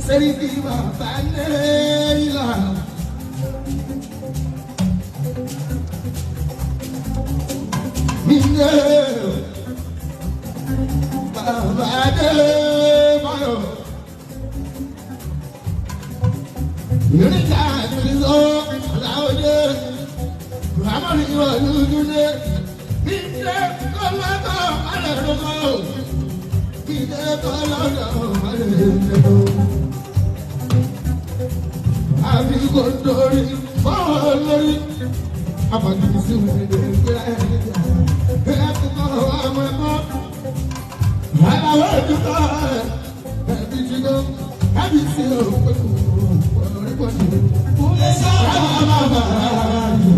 Sẹ́ríkì bàbá Lẹ́yìnlá. Ilé bàbá Adébáyọ̀. Ìrìnjà ìrìnsọ Aláwọ̀dé. Ramoni Olúdúlé. Ilé kọ́lọ́kọ́ alẹ́ lọ́kọ́. Ilé kọ́lọ́kọ́ alẹ́ lọ́kọ́. Àbí kò dórí fọ́ọ̀ lórí. Àbàdì sí ìwé ìgbéra ẹni jà. Ẹ̀kúkọ̀ ọmọ ẹ̀kọ́. Aláwọ̀ ìdúkọ̀ ẹ̀bí jígọ́. Ẹ̀bí sí òkú orí pọ̀jù. Kúnlé sábà bàbá jù.